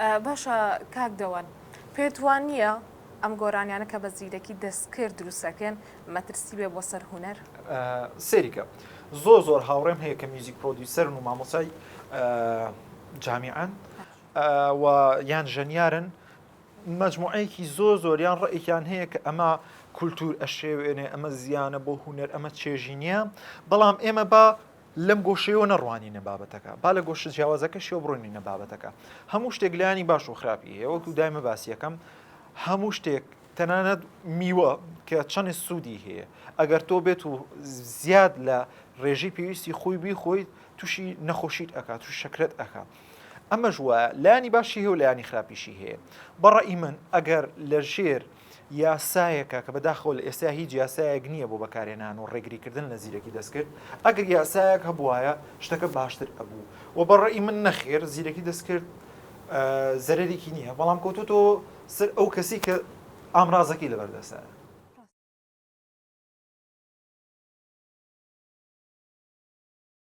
باشە کاک دەوەن پێت وا نییە ئەم گۆرانیانە کە بە زیرەکی دەستکرد دروست ئەکرێن مەترسی بێ بۆ سەر هونەر؟ سەیری کە زۆر زۆر هاوڕێم هەیە کە music producer ن و مامۆسای جامیعەن و یان ژەنیارن مەجموعەیەکی زۆر زۆر یان ڕێکیان هەیە کە ئەمە کولتور ئەشێوێنێ ئەمە زیانە بۆ هونەر ئەمە چێژی نییە بەڵام ئێمە بە لەم گۆشەیەوە نەڕوانینە بابەتەکە با لە گۆشە جیاوازەکەشیەوە بڕۆینە بابەتەکە هەموو شتێک لایانی باش و خراپی هەیە وەکو دایمە باسیەکەم هەموو شتێک تەنانەت میوە کە چەند سوودی هەیە ئەگەر تۆ بێت و زیاد لە ڕێژەی پێویستی خۆی بیخۆیت تووشی نەخۆشیت ئەک توش شەکرەت ئەک ئەمەش وایە لایەنی باشی هەیە و لایەنی خراپیشی هەیە بەڕەئی من ئەگەر لە ژێر یاسایەکە کە بەداخەوە لە ئێستا هیچ یاسایەک نییە بۆ بەکارهێنان و ڕێگریکردن لە زیرەکی دەستکرد ئەگەر یاسایەک هەبوایە شتەکە باشتر ئەبوو و بەڕەئی من نەخێر زیرەکی دەستکرد زەرەرێکی نییە بەڵام کەوتۆتەوە سەر ئەو کەسی کە ئامرازەکەی لەبەردەستە.